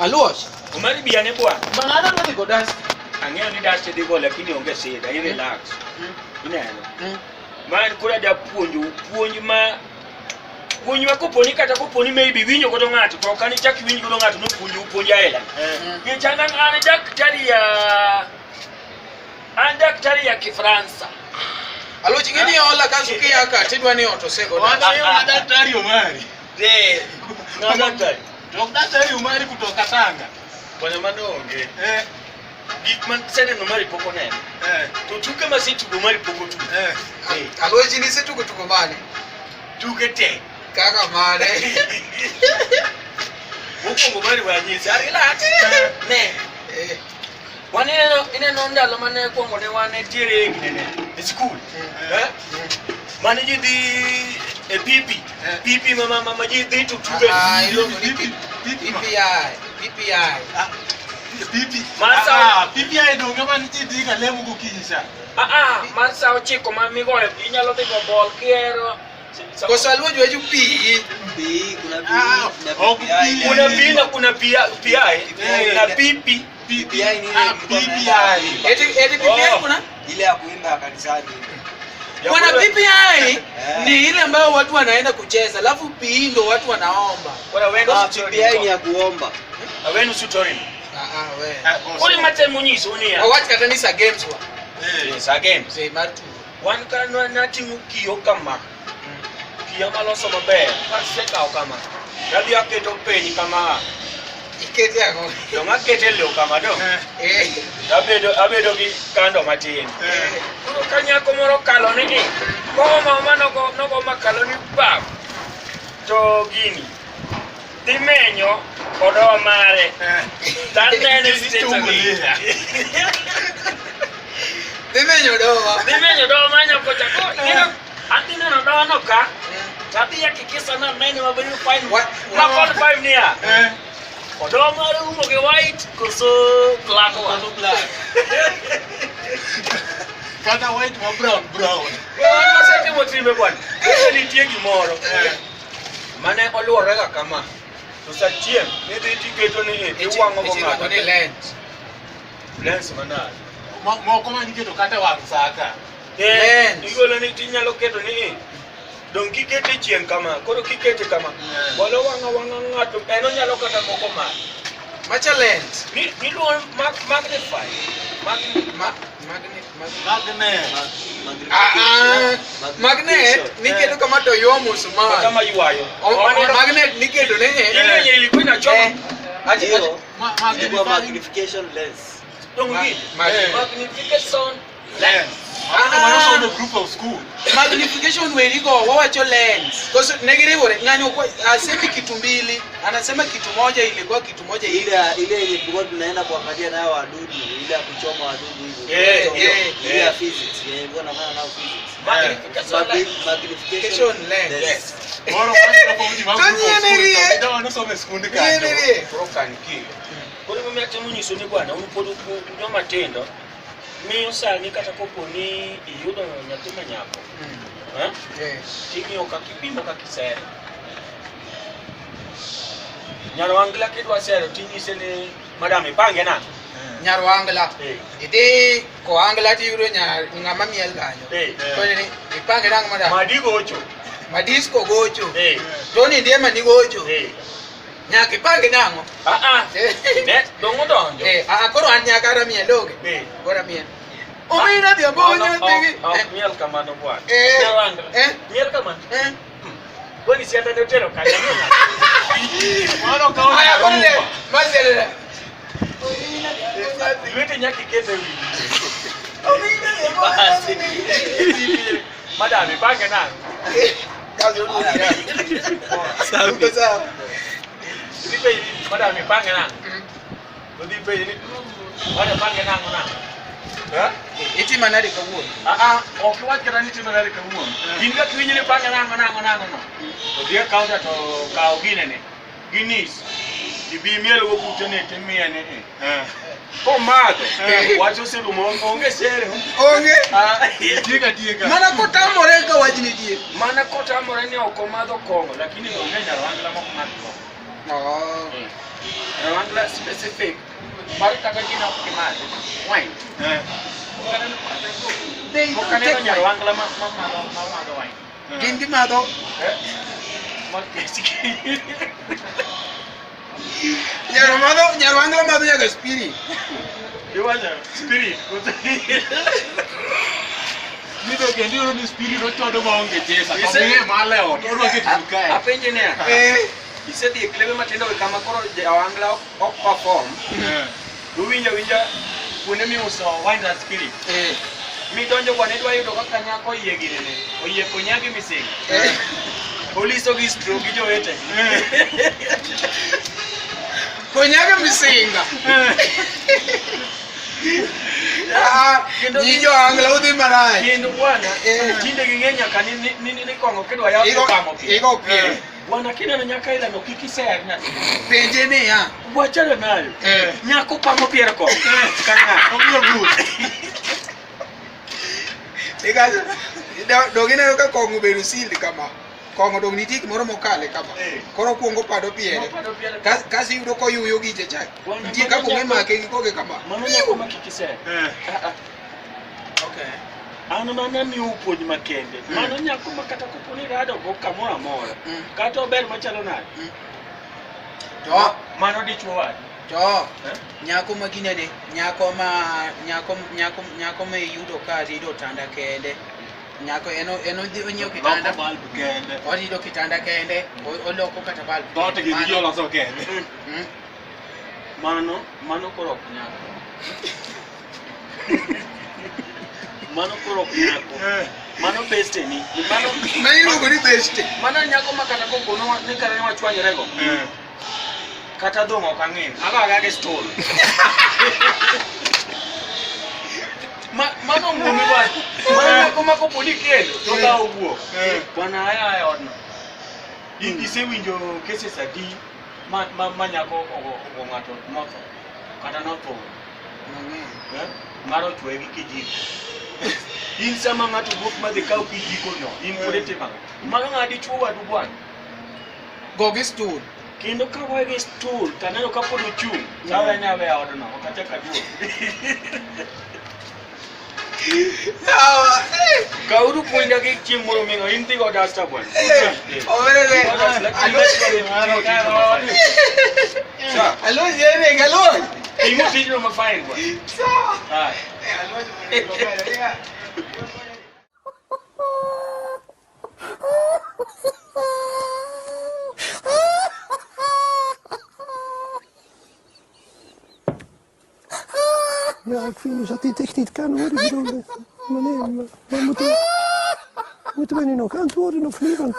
Aluoch. Omari biya ne bwana. Bana an adwa dhi go dust. Ang'eyo ni dust dhi go lakini onge shida, i relax. Ineno. Ma en koro adwa puonjou puonj ma puonj ma koponi kata koponi maybe winjo godo ng'ato to ok anichak iwinj godo ng'ato nopuonjou puonj aila. Nikech an daktari ya an daktari ya Kifransa. Aluoch ing'e ni ola kasto kia ka tidwa ni ot osego dust. Wang'eyo ma daktari Omari. Eh, ng'a daktari? To ok daktari Omari kutoka Tanga. Bwana mano onge. Eh, Gik ma seneno mari pok oneno. eh, To tuke masetugo mari pok otugo. eh. Eh, Aluoch in isetugo tugo mane? tuke te. Kaka mane? Mokwongo mari wanyisi. A relax. Ne. Eh, Wan ineno ineno ndalo mane kwongo ne wan nitiere e ginene e skul. Eh? Mane ji dhi e pipi. Pipi ma ma ma ji dhi to tuge. Ah, iluongo ni Pipi, pipi ma. PPI, PPI. Ah, Pipi. Mar Ah, sa- ah, PPI donge man ji dhi ga lemo gokinyi cha. Ah ah, mar sa ochiko ma migoyo inyalo dhi go bol kihero. Koso aluoch wecho PE. Pi, kuna pi, Ah, na ok PPI. pi. Kuna pi na kuna pia PI Eh. na pipi. PPI ni ile Ah, ilikuwa PPI. tunaenda kuimba. Eti eti PPI Oh. kuna? Ile ya kuimba ya kanisani. Ya Bwana kula- PPI ni ile ambayo watu wanaenda kucheza, alafu PE ndo watu wanaomba. Bwana wenu Ah, si PPI ni ya kuomba. Awenu si torino. Ah ah we. Ah, boss. Koro matemo nyiso niya. Wawach kata ni sa games wa. Eh, Yes, a games. Sei mar tugo. Wan ka nating'o kiyo kama. Kiyo maloso maber. Kasekawo kama. Tadhi aketo piny kama. Ikete ang'o? Dong' akete lowo kama dong'. eh, Eh. Abedo abedo gi kando matin. eh. Koro ka nyako moro kalo ni i, koma ma nogo nogo makalo ni pap. To gini dhi menyo odowa mare. Eh. Tanene Ichungo liya. Dhi menyo dowa. Dhi menyo dowa mar nyako cha. Koro ineno adhi neno dowa no ka. Tadhi hakikisha na nene mabedo fine. Ma kod fine niya. Eh. Odowa mare umo gi white koso black one. Koso black. Kata white ma brown brown. Wan wasetimo timbe bwana. Kaka nitie gimoro mane oluwore ga kama. To sa chieng' nidhi tiketo ni e iwang'o go Iluongo ni ng'ato. lens. Lens manade. Moko man iketo kata wang' sa ka. Eh, Lens. igolo ni tinyalo keto ni e. Dong' kikete e chieng' kama, koro kikete kama. Bolo wang'a wang'a ng'ato, en onyalo kata moko malo. Macha lens. Ni niluongo magnify. Ma magnet magnet. Magnet. Ah ah. Magnet niketo kama to ywa musumari. Kama ywayo. Magnet niketo ne Ile yenye ilikuwa inachoma. Eh. Aje aje. Hiyo ilikuwa Magnifying magnification lens. Dong' hii. Magnification lens. Ah. Mano somo group of school. Magnification werigo wawacho lens. Koso negiriwore ng'ani okwa asemi kitu mbili, anasema kitu moja ilikuwa kitu moja Ile ile. ile yenye tulikuwa tunaenda kuangalia nayo wadudu, ile ya kuchoma wadudu hivyo. Eh, eh, Ile ya physics, yenye ilikuwa nafanya nayo physics. Magnification lens. Magnification lens. lens. Moro mano tofauti ma To group of nyien school. rie. To gidawa nosomo e skund kanyo. Nyien Koro kan kiyo. Koro emomiyo atemo nyiso ni bwana un pod un joma tindo miyo sani kata kopo ni iyudo nyathi ma nyako eh, Eh. ting'iyo kaka ipimo kaka isero. Nyar wangla kidwa sero tinyise ni madam ipange nang'o? Nyar wangla. Eh. Idhi ko angla tiyudo nyar ng'ama miel kanyo. Eh. Koni ni ipange nang'o madam? Madi gocho. Madisco gocho. Eh. Tony Ndiema ni gocho. Eh. Nyaka ipange nang'o? Ah ah. Eh. Ne dong' odonjo. Eh, ah, koro an nyaka aramiel donge? Eh. Koro amiel. Omina dhi ambo Mano nyathigi. ok miel kamano bwana. Eh. Nyar wangla. Eh. Miel kamano. Eh. Kwani sianda ne otero kanye? Mano kawo Aya koro ne, nyarumba. maselele. Lwete nyaka iket e wiyi. Omina dhi ambo Basi. nyathigi. Madam ipange nang'o? Kazi oduogi ya. Uko sawa. Idhi penji ni madam ipange nang'o? Odhi penji ni madam ipange nang'o nang'o? Eh? Itimo nade kawuono? Ah ah, ok iwach kata ni itimo nade kawuono. In kaka iwinjo ni ipange nang'o nang'o nang'o no. To dhi e counter to kaw ginene. Ginis. Ibi imielgo kutene timiye ni e. Eh. Komadho, Eh. wach oserumo onge sere. Onge. Ah, Tieka tieka. Mana kotamore ka wach nitie. Mana kotamore ni ok omadho kong'o, lakini onge nyarwangla mok madh kong'o. Oh. Rawangla specific. Mar kata gino ok gimadh. Wine. Eh. They Pok don't aneno take wine. nyarwangla ma madho wine. Gin gimadho Eh? Ma kesi. nyaro madho nyarwangla madho nyaka spirit. Iwacho spirit. Mito kendo iyudo ni spirit ochwado maonge jesa. To Ise- miye male ot. Odwa keto kae. Apenje niya. Eh. Isedhi e klebe matindo gi kama koro jawangla ok perform. Eh. Uwinjo awinja kuonde miuso wine and spirit. Eh. Midonjo bwana idwa yudo kaka nyako oyie ginene. Oyie konyagi misinga. Eh. Oliso gi stroke gi jowete. Konyaga misinga. Ah, Kendo nyi jo-Angla udhi marach. Kendo bwana, Eh. tinde ging'eny nyaka ni kong'o kidwa yaw Igo kamo pi. igo piere. Bwana kineno nyaka ilano kik iser nyathi. Penje niya. Wachana nayo. Eh. Nyako pamo pier kong'o. Ka ng'a? Omiyo bus. Nikech dong ineno ka kong'o obedo sealed kama. Kong'o dong nitie gimoro mokale kama. Eh. Koro okuongo pado piere. Mopado piere. Kasto iyudo koyuyo giche cha. Bwana, Nitie mano kaka ong'e nyako- make gi koge kama. Mano nyako ma kik iser. Eh. Ah, ah. Okay. An mana miyou puonj makende. Mano nyako ma kata kopo ni rado go kamoro amora. Mm. Kata ober machalo nade. To Mano dichuo wadu. to Eh? nyako ma ginene nyako ma nyako nyako nyako ma iyudo ka rido otanda kende. Nyako en en odhi onyiewo kitanda. Loko bulb kende. Orido kitanda kende, oloko kata bulb. Dhoot gi Mano- gigi oloso kende. Mm. Mano koro ok nyako. Mano koro ok nyako. Eh. Mano besteni. Mano Mano iluongo ni beste. mano nyako ma kata kokono ni kata ne wachwanyorego. Eh. Kata dhong' ok ang'eyo. Ago aga gi stool. Mano muomi wach. Mano nyako ma kopo ni kendo to dhawo wuok. Eh. Bwana aya e odno. In isewinjo cases adi ma nyako ogo ng'ato motho kata notho Mang'eny. eh? Mar ochwoye gi kijiko. In sama ng'ato wuok madhi kaw kijiko no, in pod itimo ang'o? Mano ng'a dichuo wadu bwana. Go gi stool. Kendo ka wawe gi stool to aneno ka pod ochung', to awene aweya odno, ok achak aduog. Sawa. Eh. Kauru puonja gi chieng' moro ming'o, in dhi go dasta bwana. Eh. Owerere. Go dasta, lakini Sawa. Aloji ere galoji. Timo tijno ma fine bwana. Sawa. Haya. Eh, aloji mwenye Ja, ik vind dus dat dit echt niet kan hoor. Ik bedoel, maar nee, maar, maar moeten we nu nog antwoorden of niet? Want